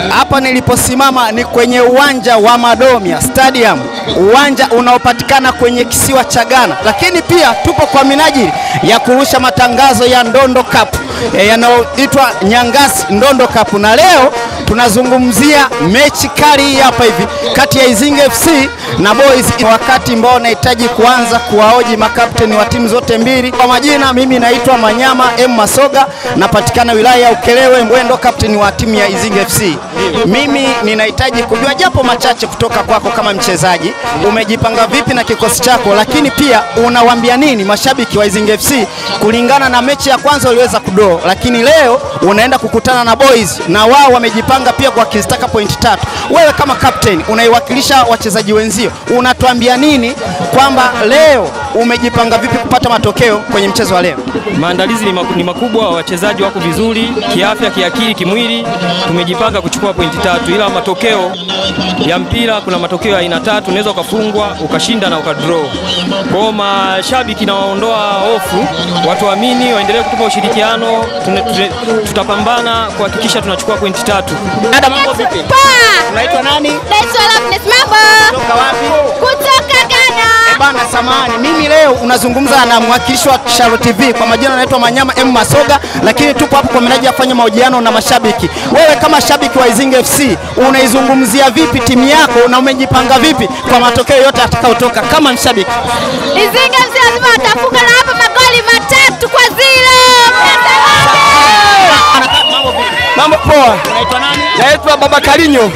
Hapa niliposimama ni kwenye uwanja wa Madomia Stadium, uwanja unaopatikana kwenye kisiwa cha Ghana. Lakini pia tupo kwa minajili ya kurusha matangazo ya Ndondo Cup yanayoitwa Nyangasi Ndondo Cup, na leo tunazungumzia mechi kali hapa hivi kati ya Izinga FC na Boys, wakati ambao nahitaji kuanza kuwaoji makapteni wa timu zote mbili. Kwa majina mimi naitwa Manyama M Masoga, napatikana wilaya ya Ukerewe Mbwendo, kapteni wa timu ya Izinga FC. Mimi ninahitaji kujua japo machache kutoka kwako kama mchezaji, umejipanga vipi na kikosi chako, lakini pia unawaambia nini mashabiki wa Izinga FC kulingana na mechi ya kwanza uliweza kudraw, lakini leo unaenda kukutana na Boys na wao wamejipanga pia kwa kizitaka point 3. Wewe kama captain unaiwakilisha wachezaji wenzio, unatuambia nini kwamba leo umejipanga vipi kupata matokeo kwenye mchezo wa leo? Maandalizi ni makubwa, wachezaji wako vizuri kiafya, kiakili, kimwili. Tumejipanga kuchukua pointi 3, ila matokeo ya mpira kuna matokeo ya aina 3, unaweza ukafungwa, ukashinda na ukadraw. Kwa mashabiki na waondoa hofu, watu waamini, waendelee kutupa ushirikiano, tutapambana kuhakikisha tunachukua pointi 3. Dada, mambo vipi? Unaitwa nani? Naitwa Loveness. Mambo. Kutoka wapi? Kutoka Ghana. Bana, samahani, mimi leo unazungumza na mwakilishi wa Shalo TV, kwa majina naitwa Manyama M Masoga, lakini tupo hapo kwa minajili ya kufanya mahojiano na mashabiki. Wewe kama shabiki wa Izinga FC unaizungumzia vipi timu yako na umejipanga vipi kwa matokeo yote atakayotoka kama mshabiki? Izinga FC lazima watafunga na hapa magoli 3-0. Mambo poa. Unaitwa nani? Naitwa Baba Kalinyo.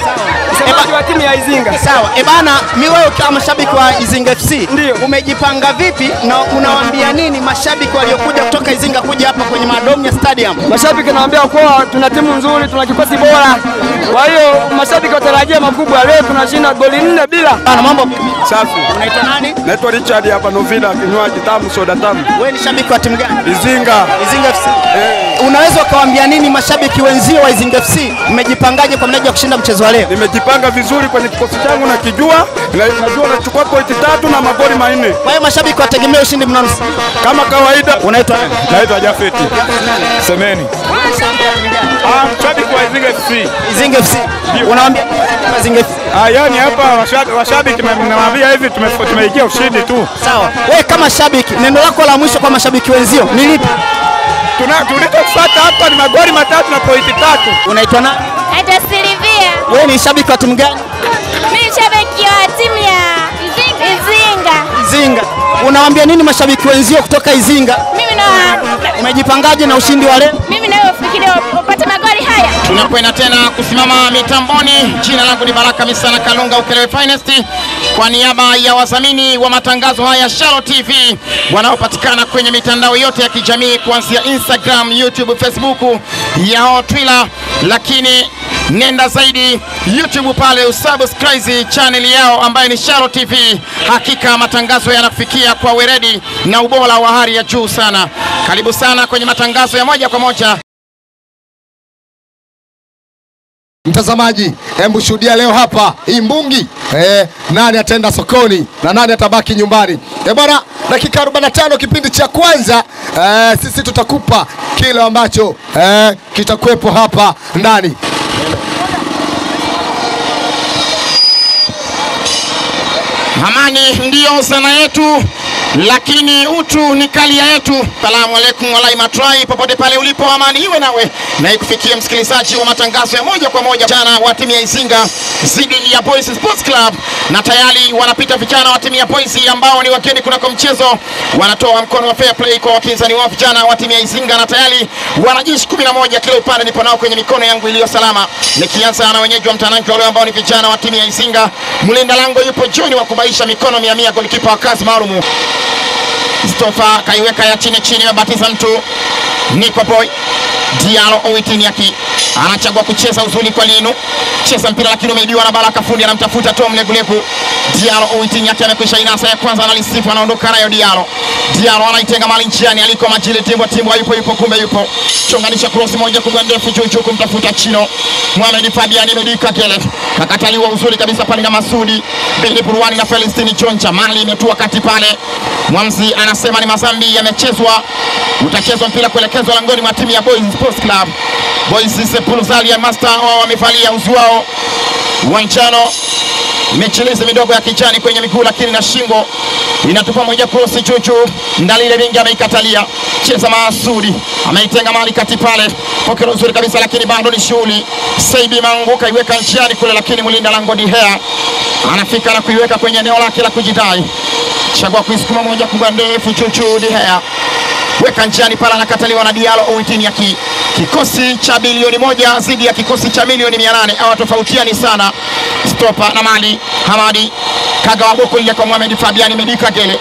Msemaji wa timu ya Izinga. Sawa. Bana, mimi wewe kama shabiki wa Izinga FC, umejipanga vipi na unawaambia nini mashabiki waliokuja kutoka Izinga kuja hapa kwenye Madomia Stadium? Mashabiki nawaambia kwa tuna timu nzuri, tuna kikosi bora. Kwa hiyo mashabiki watarajia makubwa. Leo tunashinda goli 4-0. Bana, mambo vipi? Safi. Unaitwa nani? Naitwa Richard hapa Novida, kinywaji tamu, soda tamu. Wewe ni shabiki wa timu gani? Izinga. Izinga FC. Unaweza ukawaambia nini mashabiki wenzio wa Izinga FC? Mmejipangaje kwa mnaji wa kushinda mchezo wa leo? Nimejipanga vizuri kwenye kikosi changu na kijua, najua nachukua pointi 3 na magoli 4. Kwa hiyo mashabiki wategemea ushindi mnono kama kawaida. Unaitwa nani? Naitwa Jafeti. Semeni. Mshabiki wa Izinga FC. Izinga FC. Unawaambia Izinga FC? Yani hapa washabiki nawaambia hivi, tumeingia ushindi tu. Sawa. Wewe kama shabiki, neno lako la mwisho kwa mashabiki wenzio ni lipi? Tunachofuata hapa ni magoli 3 na pointi 3. Unaitwa nani? Naitwa Silvia. Wewe ni shabiki wa timu gani? Mimi shabiki wa timu ya Izinga. Izinga. Unawaambia nini mashabiki wenzio kutoka Izinga? Mimi na umejipangaje na ushindi wa leo? Mimi nayo fikiri upate magoli haya. Tunakwenda tena kusimama mitamboni. Jina langu ni Baraka Misana Kalunga, Ukerewe Finest, kwa niaba ya wadhamini wa matangazo haya Shalo TV wanaopatikana kwenye mitandao yote ya kijamii kuanzia Instagram, YouTube, Facebook, yao Twitter, lakini nenda zaidi YouTube pale usubscribe channel yao ambayo ni Shalo TV. Hakika matangazo yanakufikia kwa weledi na ubora wa hali ya juu sana. Karibu sana kwenye matangazo ya moja kwa moja. Mtazamaji, hebu shuhudia leo hapa hii mbungi. Nani ataenda sokoni na nani atabaki nyumbani? Bwana, dakika 45 kipindi cha kwanza, sisi tutakupa kile ambacho kitakuwepo hapa ndani. Amani ndiyo sana yetu, lakini utu ni kalia yetu. Salamu alaikum walai matrai, popote pale ulipo, amani iwe nawe na ikufikie msikilizaji wa matangazo ya moja kwa moja jana wa timu ya Izinga dhidi ya Boys Sports Club, na tayari wanapita vijana wa timu ya Boys ambao ni wageni kunako mchezo, wanatoa mkono wa fair play kwa wapinzani wao vijana wa timu ya Izinga, na tayari wanajeshi 11 kila upande nipo nao kwenye mikono yangu iliyo salama, nikianza na wenyeji wa mtanangi wale ambao ni vijana wa timu ya Izinga. Mlinda lango yupo John wa kubaisha mikono 100, golikipa wa kazi maalum Stofa kaiweka ya chini chini, mabatiza mtu Nico Boy Diallo Owitiniaki anachagua kucheza uzuri kwa Linu, cheza mpira lakini umeibiwa na Baraka Fundi, anamtafuta Tom Leguleku. Diallo Owitiniaki amekwisha inasa ya kwanza, analisifu, anaondoka nayo Diallo. Diallo anaitenga mali njiani, aliko Majili Timbo, Timbo yupo yupo, kumbe yupo, chonganisha cross moja kubwa ndefu juu juu kumtafuta Chino Mohamed Fabian Medika Kele, kakataliwa uzuri kabisa pale na Masudi Bili Purwani na Felistini Choncha, mali imetua kati pale. Mwamuzi anasema ni mazambi yamechezwa, utachezwa mpira kuelekezwa langoni mwa timu ya Boys Sports Sports Club. Boys Sepulzalia Master wao wamevalia uzi wao wa njano, michirizi midogo ya kijani kwenye miguu lakini na shingo. Inatupa moja cross chuchu, Ndalile Vingi ameikatalia. Cheza Maasudi ameitenga mali kati pale, pokeo nzuri kabisa lakini bado ni shughuli. Saibi Mangu kaiweka njiani kule, lakini mlinda lango Dihea anafika na kuiweka kwenye eneo lake la kujidai. Chagua kuisukuma moja kubwa ndefu chuchu, Dihea weka njiani pale, anakataliwa na Diallo Owitini. Ya kikosi cha bilioni 1 zidi ya kikosi cha milioni 800, hawatofautiani sana. Stopa na Mali Hamadi kagawa boko ile kwa Mohamed Fabiani Medika Gele,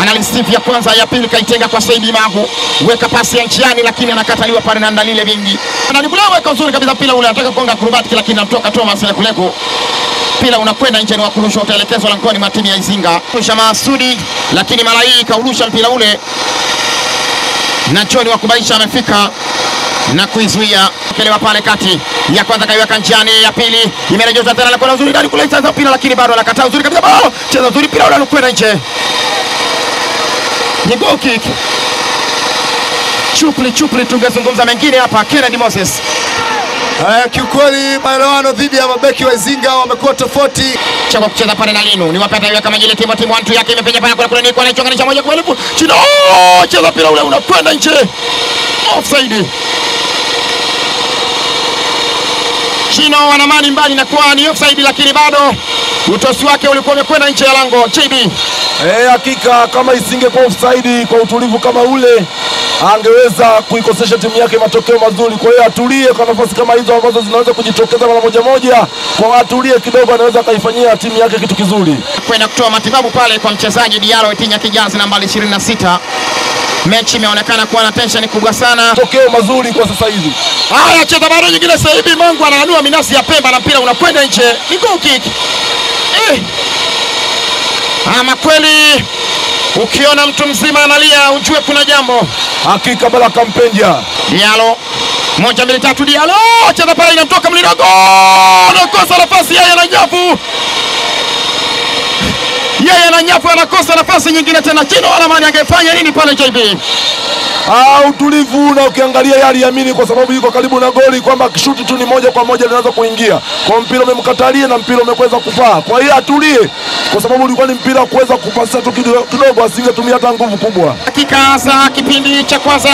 analisifu ya kwanza, ya pili kaitenga kwa Saidi Magu, weka pasi ya njiani lakini anakataliwa pale na Ndalile Vingi. Analikula weka nzuri kabisa pila ule, anataka kugonga acrobatic lakini anatoka Thomas Lekuleko. Pila unakwenda nje, ni wa kurusha, utaelekezwa langoni mwa timu ya Izinga. Rusha Maasudi lakini mara hii kaurusha mpira ule na John wa kubaisha amefika na kuizuia. Kelewa pale kati, ya kwanza kaiweka njiani, ya pili imerejeshwa tena na kwa uzuri ndani kule sasa mpira lakini bado anakataa uzuri kabisa. Bado cheza uzuri mpira ule unakwenda nje. Ni goal kick. Chupli chupli, tungezungumza mengine hapa. Kennedy Moses. Kiukweli maelewano dhidi ya mabeki wa Izinga wamekuwa tofauti. Chagua kucheza pale na Linu. Ni wapi ataiweka majile timu timu 1 2 yake imepenya pale kule kule, ni kwa anaichonganisha moja kwa elfu. Chino cheza mpira ule unakwenda nje. Offside. Chino wanamani mbali na kwa ni offside, lakini bado utosi wake ulikuwa umekwenda nje ya lango. JB. Hakika kama isingekuwa offside kwa utulivu kama ule angeweza kuikosesha timu yake matokeo mazuri. Kwa hiyo atulie kwa nafasi kama hizo ambazo zinaweza kujitokeza mara moja moja, kwa atulie kidogo, anaweza akaifanyia timu yake kitu kizuri. Kwenda kutoa matibabu pale kwa mchezaji Diallo Etinya Kijazi nambari 26. Mechi imeonekana kuwa na tension kubwa sana. Matokeo mazuri kwa sasa hivi. Haya, cheza bado nyingine sasa hivi Mungu anaanua minasi ya Pemba na mpira unakwenda nje. Ni goal kick. Ama kweli ukiona mtu mzima analia ujue kuna jambo. Hakika Baraka Mpenja. Diallo 1 2 3 Diallo cheza pale, inamtoka mlidogo. Anakosa nafasi yeye na nyavu. Yeye na nyavu anakosa nafasi nyingine tena. Chino Alamani angefanya nini pale JB? Utulivu, na ukiangalia yali yamini kwa sababu yuko karibu na goli kwamba kishuti tu ni moja kwa moja linaweza kuingia. Kwa mpira umemkatalia na mpira umeweza kupaa. Kwa hiyo atulie kwa sababu ulikuwa ni mpira kuweza kupasa tu kidogo, asingetumia hata nguvu kubwa. Hakika za kipindi cha kwanza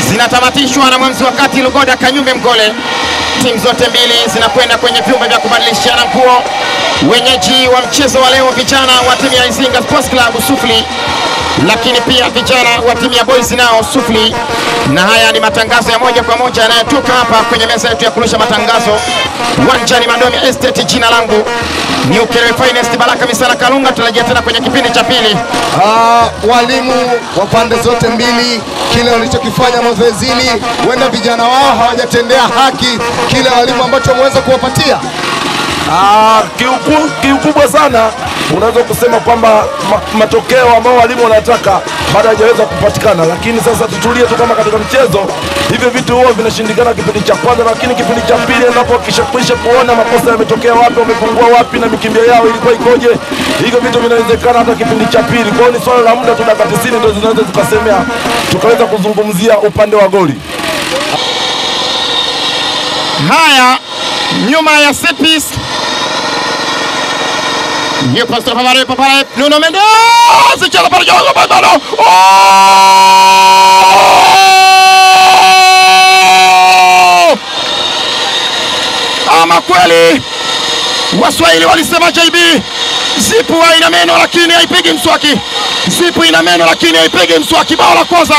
zinatamatishwa na mwamuzi wa kati Lugoda Kanyume Mgole. Timu zote mbili zinakwenda kwenye vyumba vya kubadilishana nguo. Wenyeji wa mchezo wa leo vijana wa timu ya Izinga Sports Club sufuri, lakini pia vijana wa timu ya Boys nao sufuri. Na haya ni matangazo ya moja kwa moja yanayotoka hapa kwenye meza yetu ya kurusha matangazo uwanjani Madomi Estate. Jina langu ni Ukerewe Finest Baraka Misala Kalunga. Tutarejea tena kwenye kipindi cha pili. Walimu wa pande zote mbili kile walichokifanya mazoezini, huenda vijana wao hawajatendea haki kile walimu ambacho wameweza kuwapatia. Kiukubwa sana unaweza kusema kwamba matokeo ambao walimu wanataka bado hajaweza kupatikana, lakini sasa tutulie tu kama katika mchezo hivyo vitu huwa vinashindikana kipindi cha kwanza, lakini kipindi cha pili unapokisha kuona makosa yametokea wapi, wamepungua wapi na mikimbio yao ilikuwa ikoje, hivyo vitu vinawezekana hata kipindi cha pili. Kwa hiyo ni swala la muda tu, dakika 90 ndio zinaweza tukasemea tukaweza kuzungumzia upande wa goli. Haya, nyuma ya set piece yupo Mustafa Mare pale, Nuno Mendes cheza pale juu bado. Ama kweli Waswahili walisema JB, zipu haina meno lakini haipigi mswaki. Zipu ina meno lakini haipigi mswaki. Bao la kwanza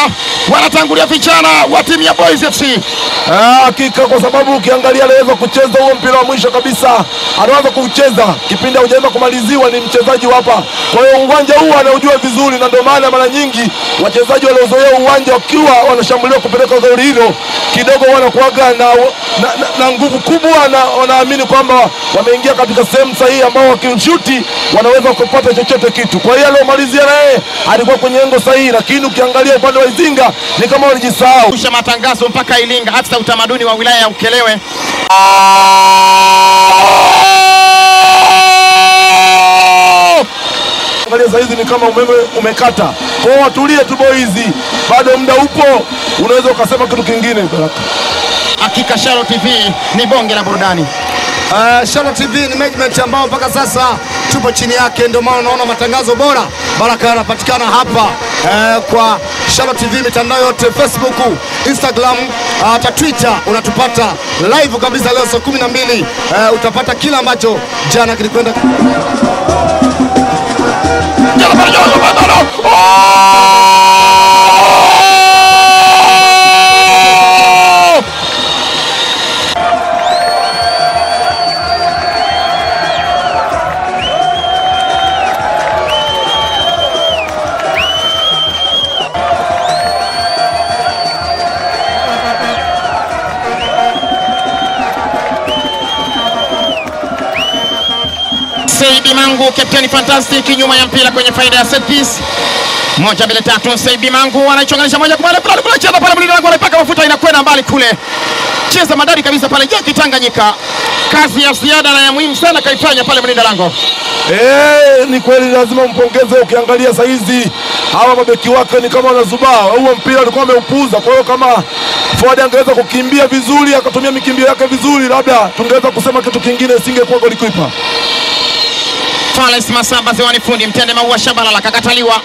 wanatangulia vijana wa timu ya Boys FC. Hakika kwa sababu ukiangalia aliweza kucheza huo mpira wa mwisho kabisa, anaweza kucheza kipindi haujaanza kumaliziwa, ni mchezaji hapa. Kwa hiyo uwanja huu anaujua vizuri, na ndio maana mara nyingi wachezaji waliozoea uwanja wakiwa wanashambuliwa kupeleka goli hilo kidogo wanakuaga na nguvu kubwa, na wanaamini kwamba wameingia katika sehemu sahihi ambao wakimshuti wanaweza kupata chochote kitu. Kwa hiyo aliyomalizia na yeye alikuwa kwenye engo sahihi, lakini ukiangalia upande wa Izinga ni kama walijisahau. Kusha matangazo mpaka Ilinga, afisa utamaduni wa wilaya ya Ukerewe. Angalia saa hizi ni kama umeme umekata. Kwa hiyo watulie tu boys, bado muda upo, unaweza ukasema kitu kingine Baraka. Hakika Shalo TV ni bonge la burudani. Shalo TV ni management ambao mpaka sasa tupo chini yake, ndio maana unaona matangazo bora baraka yanapatikana hapa kwa Shalo TV, mitandao yote Facebook, Instagram, hata Twitter unatupata live kabisa leo saa 12. Utapata kila ambacho jana kilikwenda. Seibi Mangu, Captain Fantastic nyuma ya mpira kwenye faida ya set piece. 1 2 3, Seibi Mangu anaichonganisha moja kwa moja kule, cheza pale mlinda lango anaipaka mafuta, inakwenda mbali kule. Cheza madari kabisa pale Jeki Tanganyika. Kazi ya ziada na ya muhimu sana kaifanya pale mlinda lango. Ni kweli lazima mpongeze. Ukiangalia saizi hawa mabeki wake ni kama wanazubaa. Huo mpira alikuwa ameupuza. Kwa hiyo kama Fuad angeweza kukimbia vizuri, akatumia mikimbio yake vizuri, labda tungeweza kusema kitu kingine, isingekuwa golikipa. Fales Masamba Zewani fundi Mtende Maua Shabalala kakataliwa.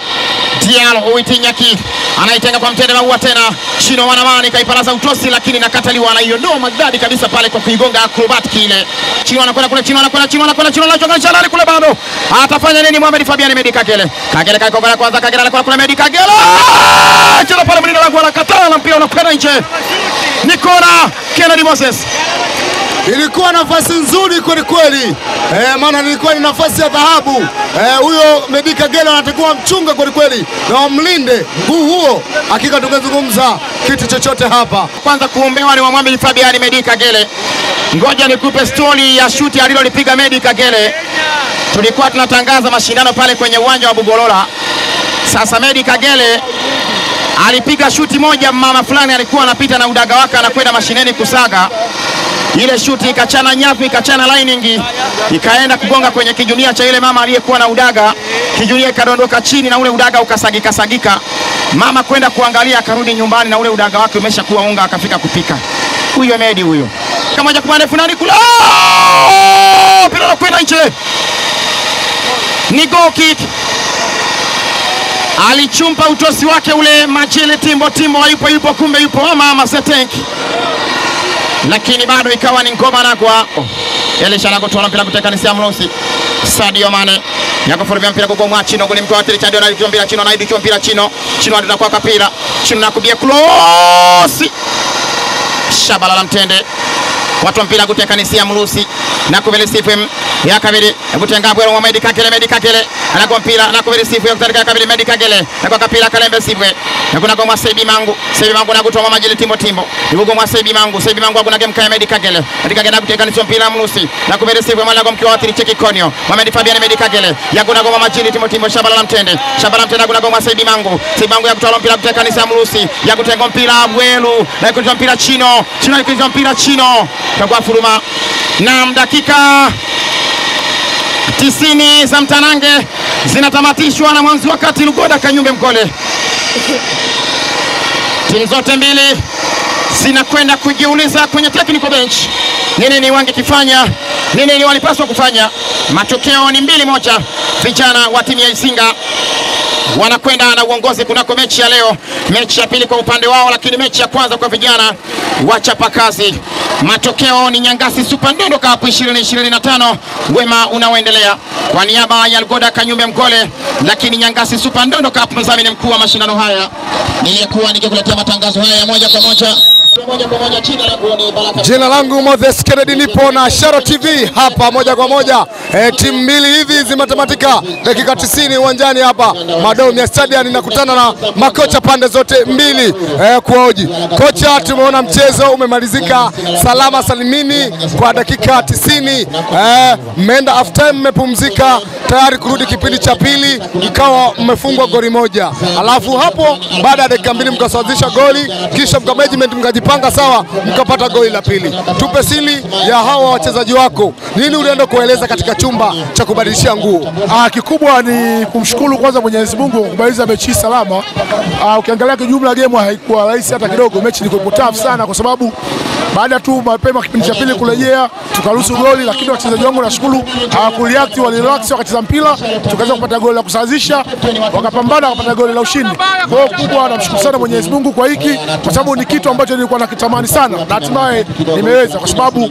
Diallo Uitinyaki anaitenga kwa Mtende Maua tena. Chino Wanamani kaipalaza utosi lakini nakataliwa, anaiondoa magdadi kabisa pale kwa kuigonga acrobatic ile. Chino anakwenda kule, Chino anakwenda, Chino anakwenda, Chino anachonganisha ndani kule bado. Atafanya nini Mohamed Fabian Medi Kagere? Kagere kaikonga kwanza, Kagere anakwenda kule Medi Kagere. Chino pale mlinda lango anakataa na mpira unakwenda nje. Ni kona Kennedy Moses. Ilikuwa nafasi nzuri kweli kweli. Maana ilikuwa ni nafasi ya dhahabu. Huyo Medi Kagere anatakiwa mchunga kweli kweli na mlinde mguu huo. Hakika tungezungumza kitu chochote hapa. Kwanza kuombewa ni Mohamed Fabian Medi Kagere. Ngoja nikupe story ya shuti alilolipiga Medi Kagere. Tulikuwa tunatangaza mashindano pale kwenye uwanja wa Bugolola. Sasa Medi Kagere alipiga shuti moja, mama fulani alikuwa anapita na udaga wake anakwenda mashineni kusaga. Ile shuti ikachana nyavu, ikachana lining, ikaenda kugonga kwenye kijunia cha ile mama aliyekuwa na udaga. Kijunia ikadondoka chini na ule udaga ukasagika sagika. Mama kwenda kuangalia, akarudi nyumbani na ule udaga wake umeshakuwa unga, akafika kupika. Huyo Medi huyo. Kama moja kwa ndefu nani kula. Mpira unakwenda nje. Ni goal kick. Alichumpa utosi wake ule Machele Timbo Timbo, hayupo yupo, kumbe yupo mama Setenk. Lakini bado ikawa ni ngoma na kwa Elisha anakotoa mpira kuteka ni Siamlosi. Sadio Mane yakofurumia mpira kwa Mwachino goli mtoa Richard na mpira Chino na idicho mpira Chino. Chino anataka kwa kapira. Chino nakubia close. Shabalala Mtende. Watu mpira kuteka ni Siamlosi. Na kubele sifem ya kabili kutenga bwero Mohamed Kagere. Medi Kagere anakuwa mpira na kubele sifu ya kutaka kabili Medi Kagere na kwa kapira Kalembe sifwe na kuna kwa Seibi Mangu. Seibi Mangu na kutoa Majili Timbo Timbo yuko kwa Seibi Mangu. Seibi Mangu hakuna game kaya Medi Kagere katika genda kuteka ni mpira Mrusi na kubele sifu mwana kwa mkiwa atili cheki konio Mohamed Fabian Medi Kagere ya kuna kwa Majili Timbo Timbo Shabalala Mtende. Shabalala Mtende kuna kwa Seibi Mangu. Seibi Mangu ya kutoa mpira kuteka ni Mrusi ya kutenga mpira Bwelu na kutoa mpira Chino. Chino kutoa mpira Chino kwa furuma. Na dakika 90 za mtanange zinatamatishwa na mwanzo wakati Lugoda Kanyumbe Mkole. Timu zote mbili zinakwenda kujiuliza kwenye technical bench nini ni wangekifanya, nini ni walipaswa kufanya. Matokeo ni 2-1. Vijana wa timu ya Isinga wanakwenda na uongozi kunako mechi ya leo, mechi ya pili kwa upande wao, lakini mechi ya kwanza kwa vijana wachapakazi. Matokeo ni Nyangasi Super Ndondo Cup 2025, wema unaoendelea. Kwa niaba ya Lugoda Kanyumbe Mkole, lakini Nyangasi Super Ndondo Cup mdhamini mkuu wa mashindano haya, niliyekuwa nikikuletea matangazo haya moja kwa moja. Jina langu Moses Kennedy, nipo na Sharo TV hapa moja kwa moja. Timu mbili hivi zimetamatika dakika 90 uwanjani hapa Madomia Stadium, inakutana na makocha pande zote mbili kuoji. Kocha, tumeona mchezo umemalizika salama salimini kwa dakika 90. Mmeenda half time, mmepumzika tayari kurudi kipindi cha pili, ikawa mmefungwa goli moja. Alafu hapo baada ya dakika 2 mkasawazisha goli, kisha mka management mkajipanga sawa, mkapata goli la pili. Tupe siri ya hawa wachezaji wako, nini ulienda kueleza katika chumba cha kubadilishia nguo? Kikubwa ni kumshukuru kwanza Mwenyezi Mungu kwa kumaliza mechi salama. Ukiangalia kijumla game haikuwa rahisi hata kidogo, mechi ilikuwa tough sana kwa sababu Baada tu mapema kipindi cha pili kurejea tukaruhusu goli, lakini wachezaji wangu nashukuru hawakureact, walirelax wakacheza mpira, tukaweza kupata goli la kusawazisha, wakapambana wakapata goli la ushindi. Kwa hiyo kubwa namshukuru sana Mwenyezi Mungu kwa hiki, kwa sababu ni kitu ambacho nilikuwa nakitamani sana na hatimaye nimeweza, kwa sababu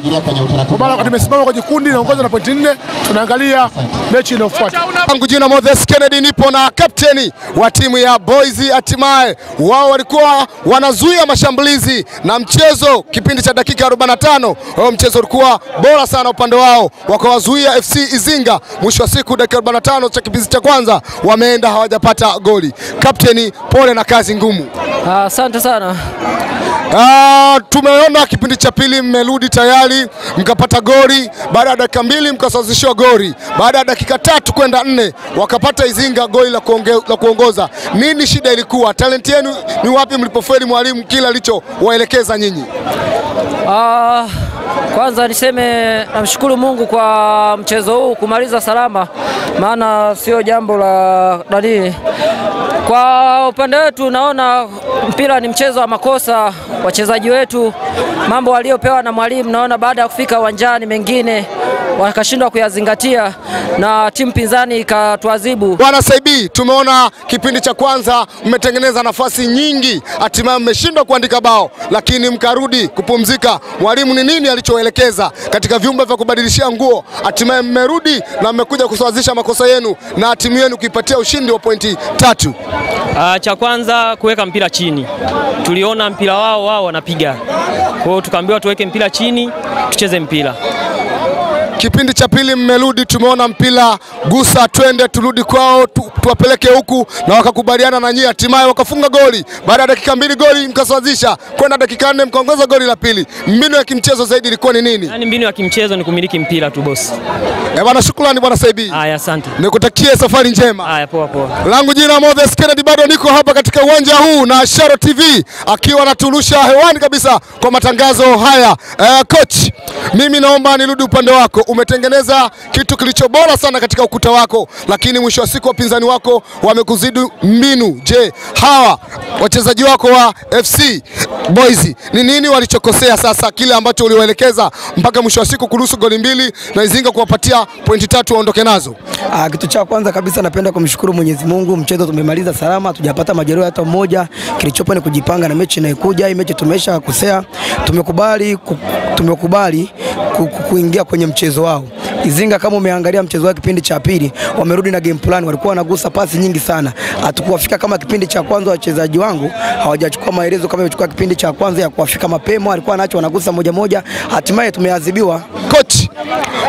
kwa maana nimesimama kwenye kundi naongoza na pointi 4, tunaangalia mechi inayofuata. Langu jina Moses Kennedy, nipo na kapteni wa timu ya Boys. Hatimaye wao walikuwa wanazuia mashambulizi na mchezo kipindi cha dakika 45, wao mchezo ulikuwa bora sana upande wao, wakawazuia FC Izinga. Mwisho wa siku dakika 45 cha kipindi cha kwanza wameenda hawajapata goli. Kapteni, pole na kazi ngumu. Asante sana. Tumeona kipindi cha pili mmerudi tayari mkapata goli, baada ya dakika 2 mkasawazishiwa goli, baada ya dakika 3 kwenda 4 wakapata Izinga goli la kuongoza. Nini shida ilikuwa? Talent yenu ni wapi mlipofeli mwalimu kila alichowaelekeza nyinyi? Kwanza niseme namshukuru Mungu kwa mchezo huu kumaliza salama, maana sio jambo la dalili. Kwa upande wetu naona mpira ni mchezo wa makosa. Wachezaji wetu mambo waliopewa na mwalimu naona baada ya kufika uwanjani mengine wakashindwa kuyazingatia na timu pinzani ikatuadhibu. Bwana Saibi, tumeona kipindi cha kwanza mmetengeneza nafasi nyingi, hatimaye mmeshindwa kuandika bao, lakini mkarudi kupumzika. Mwalimu ni nini alichoelekeza katika vyumba vya kubadilishia nguo? Hatimaye mmerudi na mmekuja kusawazisha makosa yenu na timu yenu kuipatia ushindi wa pointi 3. Cha kwanza kuweka mpira chini. Tuliona mpira wao wanapiga. Kwa hiyo tukaambiwa tuweke mpira chini, tucheze mpira. Kipindi cha pili mmerudi, tumeona mpira gusa, twende turudi kwao, tuwapeleke huku, na wakakubaliana na nyinyi, hatimaye wakafunga goli. Baada ya dakika 2 goli mkasawazisha, kwenda dakika 4 mkaongeza goli la pili. Mbinu ya kimchezo zaidi ilikuwa ni nini? Yaani mbinu ya kimchezo ni kumiliki mpira tu boss. Bwana shukrani bwana Saibi. Haya, asante. Nikutakie safari njema. Haya, poa poa. Langu jina Moses Kennedy, bado niko hapa katika uwanja huu na Sharo TV akiwa anaturusha hewani kabisa kwa matangazo haya. Coach, mimi naomba nirudi upande wako. Umetengeneza kitu kilicho bora sana katika ukuta wako, lakini mwisho wa siku wapinzani wako wamekuzidi mbinu. Je, hawa wachezaji wako wa FC Boys ni nini walichokosea sasa, kile ambacho uliwaelekeza mpaka mwisho wa siku kuruhusu goli 2 na Izinga kuwapatia pointi 3 waondoke nazo? Kitu cha kwanza kabisa napenda kumshukuru Mwenyezi Mungu, mchezo tumemaliza salama, hatujapata majeruhi hata mmoja. Kilichopo ni kujipanga na mechi inayokuja. Hii mechi tumeshakosea, tumekubali kuingia kwenye mchezo wao. Izinga kama umeangalia mchezo wao kipindi cha pili, wamerudi na game plan, walikuwa wanagusa pasi nyingi sana. Hatukuwafika kama kipindi cha kwanza, wachezaji wangu hawajachukua maelezo kama imechukua kipindi cha kwanza ya kuwafika mapema, walikuwa wanacho wanagusa moja moja, hatimaye tumeadhibiwa. Coach,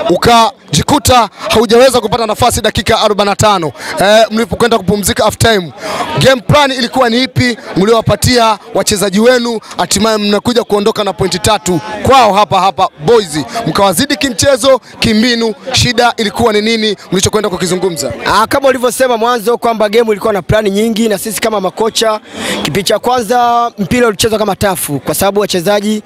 ukajikuta haujaweza kupata nafasi dakika 45 mlipokwenda kupumzika half time, game plan ilikuwa ni ipi mliowapatia wachezaji wenu, hatimaye mnakuja kuondoka na pointi 3 kwao hapa hapa Boys, mkawazidi kimchezo, kimbinu? Shida ilikuwa ni nini mlichokwenda kukizungumza? Kama ulivyosema mwanzo kwamba game ilikuwa na plani nyingi, na sisi kama makocha kipindi cha kwanza mpira ulichezwa kama tafu, kwa sababu wachezaji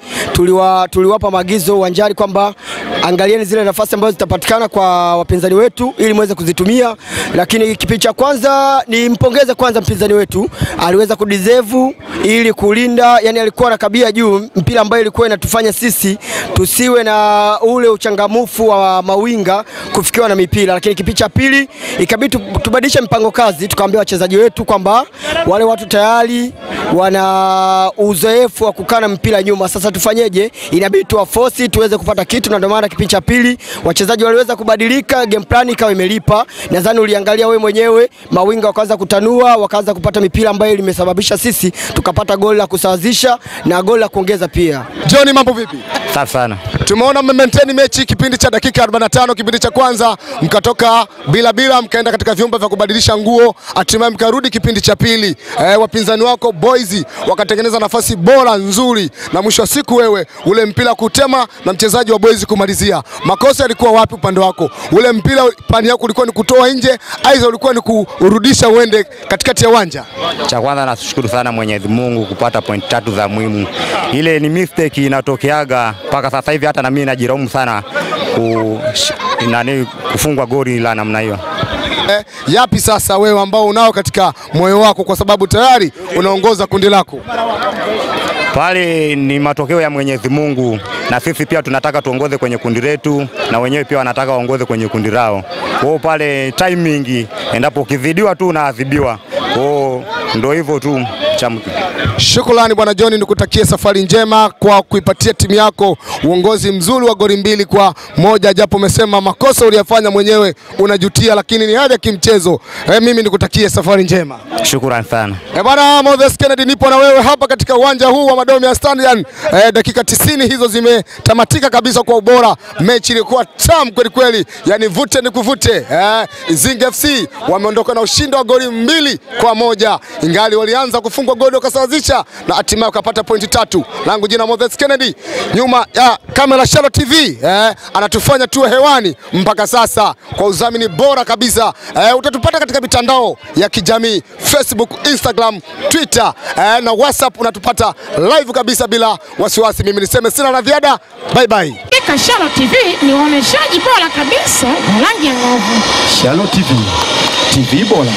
tuliwapa maagizo uwanjani kwamba angalieni zile nafasi ambazo zitapatikana kwa wapinzani wetu ili muweze kuzitumia. Lakini kipindi cha kwanza nimpongeze kwanza mpinzani wetu, aliweza kudeserve ili kulinda, yani alikuwa anakabia juu mpira ambayo ilikuwa inatufanya sisi tusiwe na ule uchangamufu wa mawinga kufikiwa na mipira. Lakini kipindi cha pili ikabidi tubadilishe mpango kazi, tukaambia wachezaji wetu kwamba wale watu tayari wana uzoefu wa kukaa na mpira nyuma, sasa tufanyeje? Inabidi tuwaforce tuweze kupata kitu, na ndio maana kipindi cha pili wachezaji waliweza kubadilika, game plan ikawa imelipa. Nadhani uliangalia wewe mwenyewe, mawinga wakaanza kutanua, wakaanza kupata mipira ambayo ilimesababisha sisi tukapata goli la kusawazisha na goli la kuongeza pia. John, mambo vipi? Safi sana. Tumeona mmemaintain mechi kipindi cha dakika 45, kipindi cha kwanza mkatoka bila bila, mkaenda katika vyumba vya kubadilisha nguo, hatimaye mkarudi kipindi cha pili. Wapinzani wako Boys wakatengeneza nafasi bora nzuri, na mwisho wa siku wewe ule mpira kutema na mchezaji wa Boys kumalizia. Makosa yalikuwa wapi upande wako? Ule mpira pani yako ulikuwa ni kutoa nje, aidha ulikuwa ni kurudisha uende katikati ya uwanja? Cha kwanza nashukuru sana Mwenyezi Mungu kupata point 3 za muhimu. Ile ni mistake inatokeaga mpaka sasa hivi, hata na mimi najilaumu sana kufungwa goli la namna hiyo. Yapi sasa wewe ambao unao katika moyo wako, kwa sababu tayari unaongoza kundi lako? Pale ni matokeo ya Mwenyezi Mungu, na sisi pia tunataka tuongoze kwenye kundi letu na wenyewe pia wanataka waongoze kwenye kundi lao. Kwa hiyo pale timing, endapo ukizidiwa tu unaadhibiwa. Kwa hiyo ndio hivyo tu. Shukrani Bwana John, nikutakie safari njema kwa kuipatia timu yako uongozi mzuri wa goli 2-1, japo umesema makosa uliyafanya mwenyewe unajutia, lakini ni hali ya kimchezo. Mimi nikutakie safari njema. Shukrani sana. Bwana Moses Kennedy, nipo na wewe hapa katika uwanja huu wa Madomia Stadium. Dakika 90 hizo zimetamatika kabisa kwa ubora. Mechi ilikuwa tamu kweli kweli, yani vute ni kuvute. Izinga FC wameondoka na ushindi wa goli 2-1, ingali walianza kufungwa goli wakasawazisha na hatimaye wakapata pointi 3. Langu jina Moses Kennedy, nyuma ya kamera Shalo TV anatufanya tuwe hewani mpaka sasa kwa udhamini bora kabisa. Utatupata katika mitandao ya kijamii Facebook, Instagram, Twitter na WhatsApp, unatupata live kabisa bila wasiwasi. Mimi niseme sina la ziada, bye bye. Shalo TV ni waoneshaji bora kabisa wa rangi ya ngovu. Shalo TV, TV bora.